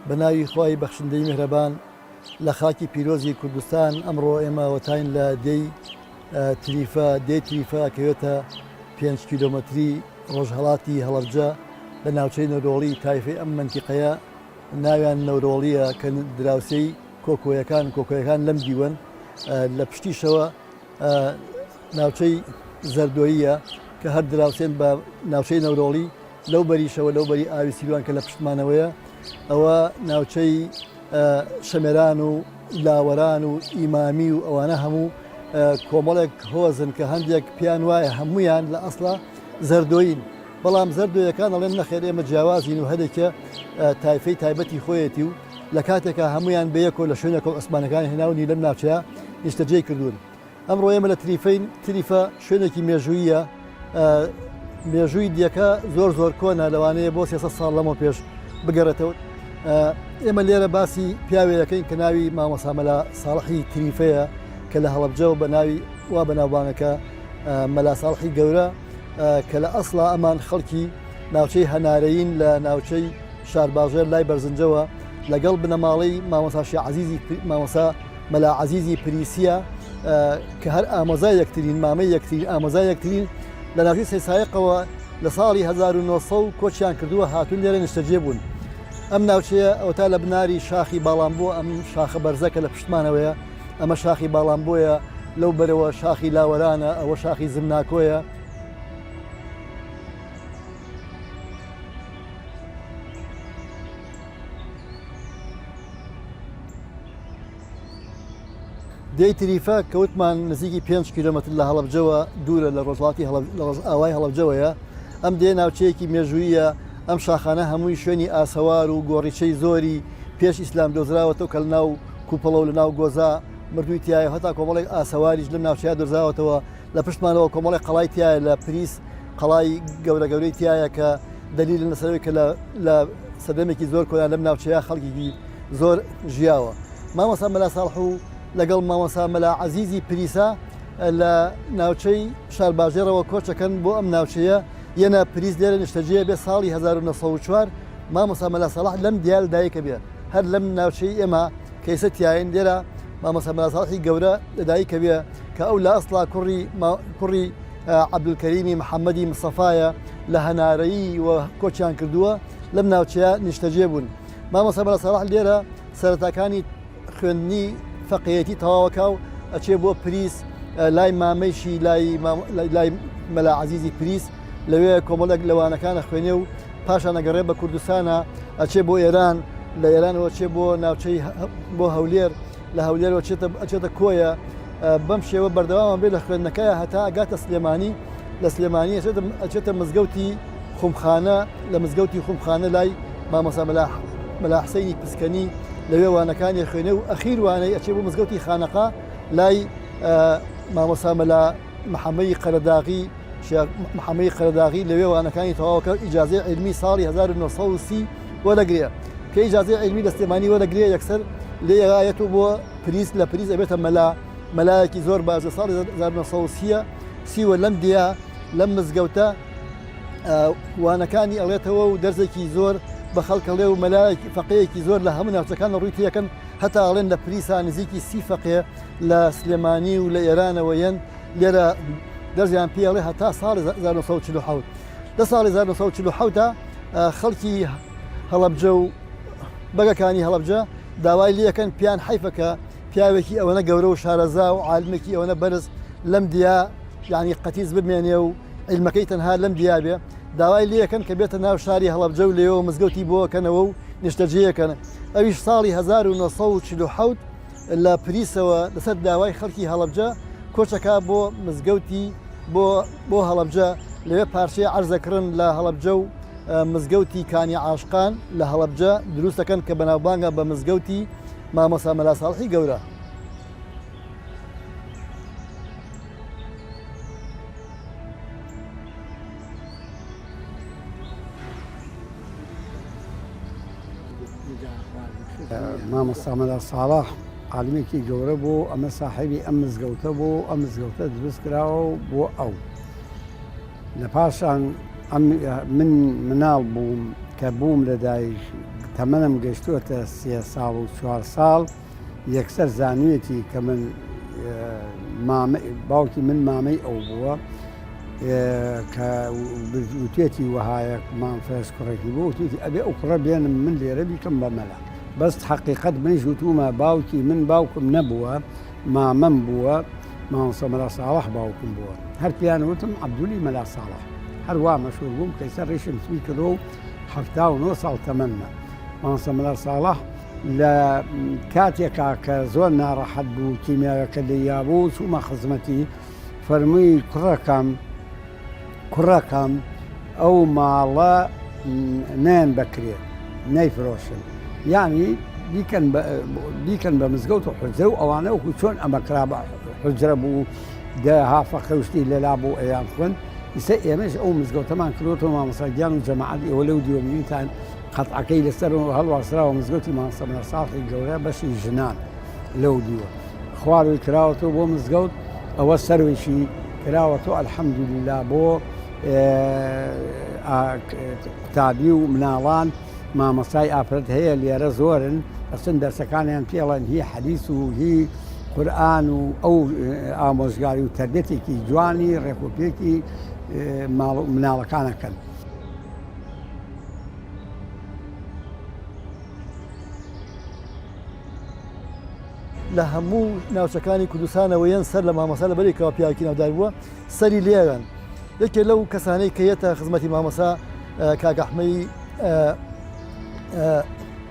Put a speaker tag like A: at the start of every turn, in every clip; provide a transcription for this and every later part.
A: بە ناوی خوای بەخشندەی میهرەبان لە خاکی پیرۆزی کوردستان ئەمڕۆ ئێمە وەتاین لە دێی تریفە دێی تریفە ئەکەوێتە پێنج کیلۆمەتری ڕۆژهەڵاتی هەڵەبجە لە ناوچەی نەورۆڵی تایفەی ئەم مەنتیقەیە ناویان نەورۆڵیە کە دراوسێی کۆکۆیەکان کۆکۆیەکان لەم دیوەن لە پشتیشەوە ناوچەی زەردۆییە کە هەر دراوسێن بە ناوچەی نەورۆڵی لەو بەریشەوە لەو بەری ئاوی سیروان کە لە پشتمانەوەیە ئەوە ناوچەی شەمێران و لاوەران و ئیمامی و ئەوانە هەموو کۆمەڵێک هۆزن کە هەندێک پێیان وایە هەمویان لە ئەسڵا زەردۆین بەڵام زەردۆیەکان ئەڵێن نەخێر ئێمە جیاوازین و هەرێکە تایفەی تایبەتی خۆیەتی و لە کاتێکا هەمویان بەیەکۆ لە شوێنێکەوە عوسمانەکان هێناونی لەم ناوچەیە نیشتەجێی کردوون. ئەمڕۆ ئێمە لە تریفەین، تریفە شوێنێکی مێژووییە، مێژووی دیەکە زۆر زۆر کۆنە، لەوانەیە بۆ 300 ساڵ لەمەو پێش بگەڕێتەوە. ئێمە لێرە باسی پیاوێ دەکەین کە ناوی مامۆستا مەلا ساڵحی تریفەیە کە لە هەڵەبجەوە بە ناوی وا بەناوبانگەکە مەلا ساڵحی گەورە کە لە ئەسڵا ئەمان خەڵکی ناوچەی هەنارەیین لە ناوچەی شارباژێر لای بەرزنجەوە لەگەڵ بنەماڵەی مامۆستا شێخ عەزیزی مامۆستا مەلا عەزیزی پریسیە کە هەر ئامۆزای یەکترین مامەی یەکترین ئامۆزای یەکترین لە ناوچەی سەیسایقەوە لە ساڵی 1900 کۆچیان کردووە هاتوون لێرە نیشتەجێ بوون ئەم ناوچەیە ئەوتا لە بناری شاخی باڵامبۆ ئەم شاخە بەرزە کە لە پشتمانەوەیە ئەمە شاخی باڵامبۆیە لەو بەرەوە شاخی لاوەرانە ئەوە شاخی زمناکۆیە دێی تریفە کە وتمان نزیکی پێنج کیلۆمەتر لە هەڵەبجەوە دوورە لە ڕۆژهەڵاتی لە ڕۆژئاوای هەڵەبجەوەیە ئەم دێ ناوچەیەکی مێژوویە ئەم شاخانە هەمووی شوێنی ئاسەوار و گۆڕیچەی زۆری پێش ئیسلام دۆزراوەتەوە کە لەناو کوپەڵە و لەناو گۆزا مردووی تایە هەتا کۆمەڵێک ئاسەواریش لەم ناوچەیە دۆزراوەتەوە لە پشتمانەوە کۆمەڵێک قەڵای تایە لە پریس قەڵای گەورە گەورەی تایە کە دەلیلن لەسەرەوەی کە لە سەردەمێکی زۆر کۆنا لەم ناوچەیە خەڵکێکی زۆر ژیاوە. مامۆستا مەلا ساڵح و لەگەڵ مامۆستا مەلا عەزیزی پریسا لە ناوچەی شارباژێڕەوە کۆچەکەن بۆ ئەم ناوچەیە یەنە پریس لێرە نیشتەجێ بێ ساڵی 1904 مامۆستا مەلا ساڵح لەم دیار دایکە بێ هەر لەم ناوچەی ئێمە کە ئێستا تیاین لێرە مامۆستا مەلا ساڵحی گەورە لەدایکە بێ کە ئەو لە ئەسڵا کوڕی کوڕی عەبدولکەریمی محەممەدی مستەفایە لە هەنارەیی و کۆچیان کردووە لەم ناوچەیە نیشتەجێ بوون. مامۆستا مەلا ساڵح لێرە سەرەتاکانی خوێندنی فەقێیەتی تەواوەکا و ئەچێ بۆ پریس لای مامەیشی لای لای مەلا عەزیزی پریس لەوێ کۆمەڵێک لە وانەکان ئەخوێنێ و پاشان ئەگەڕێ بە کوردستانە ئەچێ بۆ ئێران لە ئێرانەوە چێ بۆ ناوچەی بۆ هەولێر لە هەولێرەوە چێتە ئەچێتە کۆیە بەم شێوە بەردەوامە بێ لە خوێندنەکەی هەتا ئەگاتە سلێمانی لە سلێمانی ئەچێتە مزگەوتی خومخانە لە مزگەوتی خومخانە لای مامۆستا مەلا حسینی پسکەنی لەوێ وانەکانی خوێنێ و ئەخیر وانەی ئەچێ بۆ مزگەوتی خانەقا لای مامۆستا مەلا محەممەدی قەرەداغی محەممەدی قەرەداغی لەوێ وانەکانی تەواوکە ئیجازەی عیلمی ساڵی 1930 وەرەگرێ کە ئیجازەی عیلمی لە سلێمانی وەرەگرێ یەکسەر لێ ئەیەت و بۆ پریس لە پریس ئەبێتە مەلا مەلایەکی زۆر باش لە ساڵی 1930 سیوە لەم دیا لەم مزگەوتە وانەکانی ئەڵێتەوە و دەرزێکی زۆر بە خەڵکەڵێ و مەلایەکی فەقەیەکی زۆر لە هەموو ناوچەکان ڕووی تێکەن هەتا ئەڵێن لە پریسا نزیکی سی فەقێ لە سلێمانی و لە ئێرانەوە یەن لێرە دەرزیان پێڵێ هەتا ساڵی 1940 لە ساڵی 1940 خەڵکی هەڵەبجە و بەگەکانی هەڵەبجە داوای لەکەن پیان حیفەکە پیاوێکی ئەوەنە گەورە و شارەزا و عالمێکی ئەوەنە بەرز لەم دیا یعنی قەتیس بمێنێ و عیلمەکەی تەنها لەم دیا بێ داوای لێکەن کە بێتە ناو شاری هەڵەبجە و لێەوە مزگەوتی بۆکەنەوە و نیشتەجێیەکەن ئەویش ساڵی 1947 لە پریسەوە لەسەر داوای خەڵکی هەڵەبجە کۆچەکە بۆ مزگەوتی بۆ بۆ هەڵەبجە لەوێ پارچەی عەرزەکڕن لە هەڵەبجە و مزگەوتی کانی عاشقان لە هەڵەبجە دروست دەکەن کە بەناوبانگە بە مزگەوتی مامۆستا مەلا ساڵحی گەورە.
B: مامۆستا مەلا ساڵح عالمێکی گەورە بوو ئەمە ساحێبی ئەم مزگەوتە بوو ئەم مزگەوتە دروست کراوە و بۆ ئەو لە پاشان من مناڵ بووم کە بووم لە دایک. تەمەنم گەشتووەتە سێ ساڵ و چوار ساڵ یەکسەر زانیوێتی کە من باوکی من مامەی ئەو بووە کە وتێتی وەهایە مام فەرز کوڕێکی بۆ وتێتی ئەبێ ئەو کوڕە بێنم من لێرە بیکەم بە مەلا بەس حەقیقەت منیش وتومە باوکی من باوکم نەبووە مامەم بووە مامۆستا مەلا ساڵح باوکم بووە هەر پێیان وتم عەبدولی مەلا ساڵح هەر وا مەشهور بووم کە ئێستا ڕیشم سپی کردووە و 79 ساڵ تەمەنمە مامۆستا مەلا ساڵح لە کاتێکا کە زۆر ناڕەحەت بوو کیمیاوەکە لێیا بوو چوومە خزمەتی فەرمووی کوڕەکەم کوڕەکەم ئەو ماڵە نەیان بەکرێ نەیفرۆشن یعنی بیکەن بیکەن بە مزگەوت و حجرە و ئەوانە وەکو چۆن ئەمە کرا بە حجرە بوو دەها فەقێوشتی لەلا بوو ئەیان خوێن ئیسە ئێمەش ئەو مزگەوتەمان کردوەوە مامۆستا گیان و جەماعەت ئێوە لەو دیوە بینیتان قەتعەکەی لەسەر هەڵواسراوە مزگەوتی مامۆستا مەلا ساڵحی گەورە بەشی ژنان لەو دیوە خواروی کراوەتەوە بۆ مزگەوت ئەوە سەرویشی کراوەتەوە الحمدللە بۆ قوتابی و مناڵان مامۆستای ئافرەت هەیە لێرە زۆرن ئەچن دەرسەکانیان پێڵێن هی حەدیس و هی قورئان و ئەو ئامۆژگاری و تەربێتێکی جوانی ڕێکوپێکی مناڵەکانەکەن.
A: لە هەموو ناوچەکانی کوردستانەوە یەن سەر لە مامۆستا لە بەرێکەوە پیاوێکی ناودار بووە سەری لێوێن یەکێ لەو کەسانەی کە یەتە خزمەتی مامۆسا کاک ئەحمەی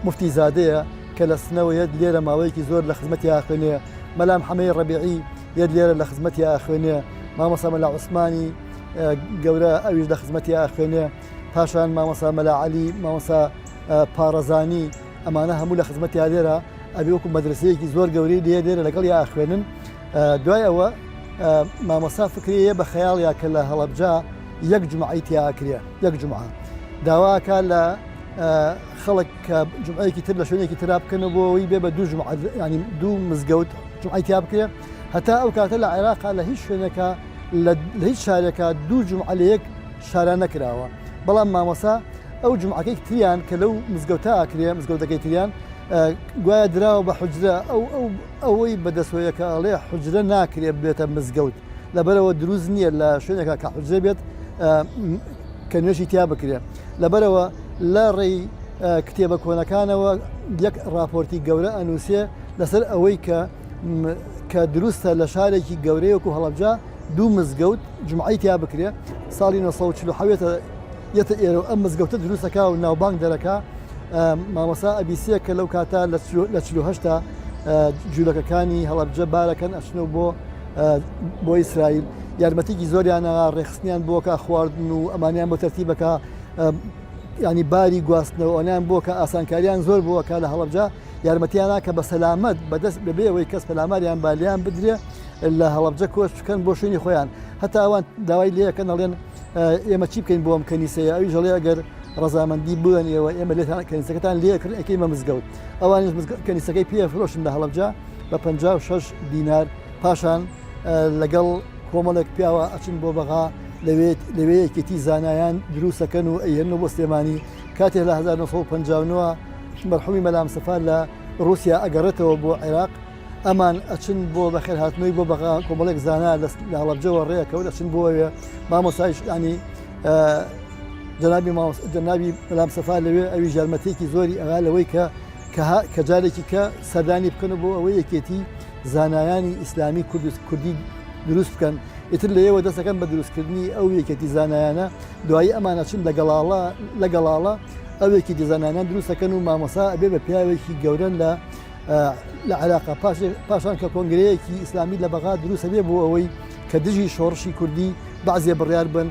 A: مفتی زادەیە کە لە سنەوە یەت لێرە ماوەیەکی زۆر لە خزمەتی ئاخوێنێ مەلام حەمەی ڕەبیعی یەت لێرە لە خزمەتی ئاخوێنێ مامۆسا مەلا عوسمانی گەورە ئەویش لە خزمەتی ئاخوێنێ پاشان مامۆسا مەلا عەلی مامۆسا پاڕەزانی ئەمانە هەموو لە خزمەتیا لێرە ئەبێ وەکو مەدرسەیەکی زۆر گەورەی لێ لێرە لەگەڵ یا ئەخوێنن دوای ئەوە مامۆسا فکریە بە خەیاڵیا کە لە هەڵەبجە یەک جمعەی تیاکرێ یەک جمعە داواکە لە خەڵک کە جمعەیەکی تر لە شوێنێکی تررا بکەنەوە بۆ ئەوەی بێ بە دوو جمعە ینی دوو مزگەوت جمعەی تیا بکرێ هەتا ئەو کاتە لە عێراقا لە هیچ شوێنێکە لە هیچ شارێکە دوو جمعە لە یەک شارا نەکراوە بەڵام مامۆسا ئەو جومعەکەی تریان کە لەو مزگەوتە ئاکرێ مزگەوتەکەی تریان گوایە دراوە بە حجرە ئەو ئەو ئەوەی بەدەسۆیەکە ئەڵێ حجرە ناکرێ بێتە مزگەوت لەبەرەوە دروست نییە لە شوێنێکا کە حجرە بێت کە نوێژی تیا بکرێ لەبەرەوە لە ڕێی کتێبە کۆنەکانەوە یەک راپۆرتی گەورە ئەنووسێ لەسەر ئەوەی کە کە دروستە لە شارێکی گەورەی وەکو هەڵەبجە دوو مزگەوت جومعەی تیا بکرێ ساڵی 1940 یەتە ئێرە و ئەم مزگەوتە دروستەکە و ناوبانگ دەرەکە مامۆسا ئەبیسیە کە لەو کاتە لە 48 جوولەکەکانی هەڵەبجە بارەکەن ئەچنەوە بۆ بۆ ئیسرائیل یارمەتیکی زۆریانە ڕێخستنیان بۆکە خواردن و ئەمانیان بۆ تەرتیبەکە ینی باری گواستنەوە ئەویان بۆ کە ئاسانکاریان زۆر بووە کە لە هەڵەبجە یارمەتیانە کە بە سەلامەت بەدەست بەبێ ئەوەی کەس پەلاماریان بالیان بدرێ لە هەڵەبجە کۆچ بکەن بۆ شوێنی خۆیان هەتا ئەوان داوای لێەکەن ئەڵێن ئێمە چی بکەین بۆ ئەم کەنیسەیە ئەویش ئەڵێ ئەگەر ڕەزامەندی بڵێن ئێوە ئێمە لێتان کەنیسەکەتان لێکرد ئەکەی بە مزگەوت ئەوانیش کەنیسەکەی پێ فرۆشن لە هەڵەبجە بە 56 دینار پاشان لەگەڵ کۆمەڵێک پیاوە ئەچن بۆ بەغا لەوێت لەوێ یەکێتی زانایان دروستەکەن و ئەیهێنن بۆ سلێمانی کاتێ لە 1959 مەرحومی مەلا مستەفا لە ڕووسیا ئەگەڕێتەوە بۆ عێراق ئەمان ئەچن بۆ بەخێرهاتنەوەی بۆ بەغا کۆمەڵێک زانا لە هەڵەبجەوە ڕێەکەون ئەچن بۆ ئەوێ مامۆسایش ینی جەنابی جەنابی مەلا مستەفا لەوێ ئەوی یارمەتیەکی زۆری ئەوا لەوەی کە کە جارێکی کە سەردانی بکەن و بۆ ئەوەی یەکێتی زانایانی ئیسلامی کوردی دروست بکەن ئیتر لەوێوە دەستەکەن بە دروستکردنی ئەو یەکێتی زانایانە دوایی ئەمانە چن لە گەڵاڵە لە گەڵاڵە ئەو یەکێتی زانایان دروستەکەن و مامۆسا ئەبێ بە پیاوێکی گەورە لە لە عێراقا پاشان کە کۆنگرەیەکی ئیسلامی لە بەغا دروستە بێ بۆ ئەوەی کە دژی شۆڕشی کوردی بەعزێ بڕیار بن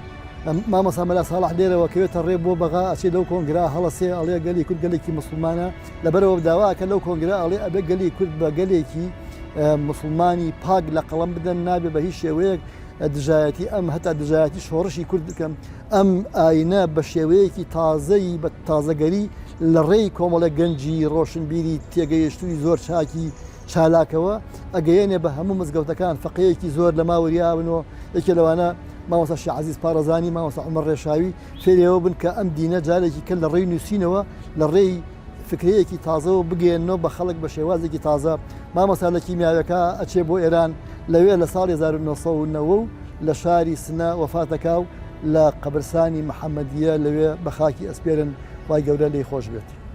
A: مامۆستا مەلا ساڵح لێرەوە کەوێتە ڕێ بۆ بەغا ئەچێ لەو کۆنگرا هەڵەسێ ئەڵێ گەلی کورد گەلێکی مسلمانە لەبەرەوە داواکە لەو کۆنگرا ئەڵێ ئەبێ گەلی کورد بە گەلێکی مسلمانی پاک لە قەڵەم بدەن نابێ بە هیچ شێوەیەک دژایەتی ئەم هەتا دژایەتی شۆڕشی کورد بکەم ئەم ئاینە بە شێوەیەکی تازەی بە تازەگەری لە ڕێی کۆمەڵە گەنجی ڕۆشنبیری تێگەیشتووی زۆر چاکی چالاکەوە ئەگەیەنێ بە هەموو مزگەوتەکان فەقێیەکی زۆر لە ماوریاون و یەکێ لەوانە مامۆستا شێخ عەزیز پارەزانی مامۆستا عومەر ڕێشاوی فێرێەوە بن کە ئەم دینە جارێکی کە لە ڕێی نووسینەوە لە ڕێی فکرەیەکی تازەوە بگەیەننەوە بە خەڵک بە شێوازێکی تازە. مامۆستا لە کیمیاویەکە ئەچێ بۆ ئێران، لەوێ لە ساڵی 1990 لە شاری سنە وەفات دەکا و لە قەبرسانی محەممەدیە لەوێ بە خاکی ئەسپێرن، خوای گەورە لێی خۆش بێت.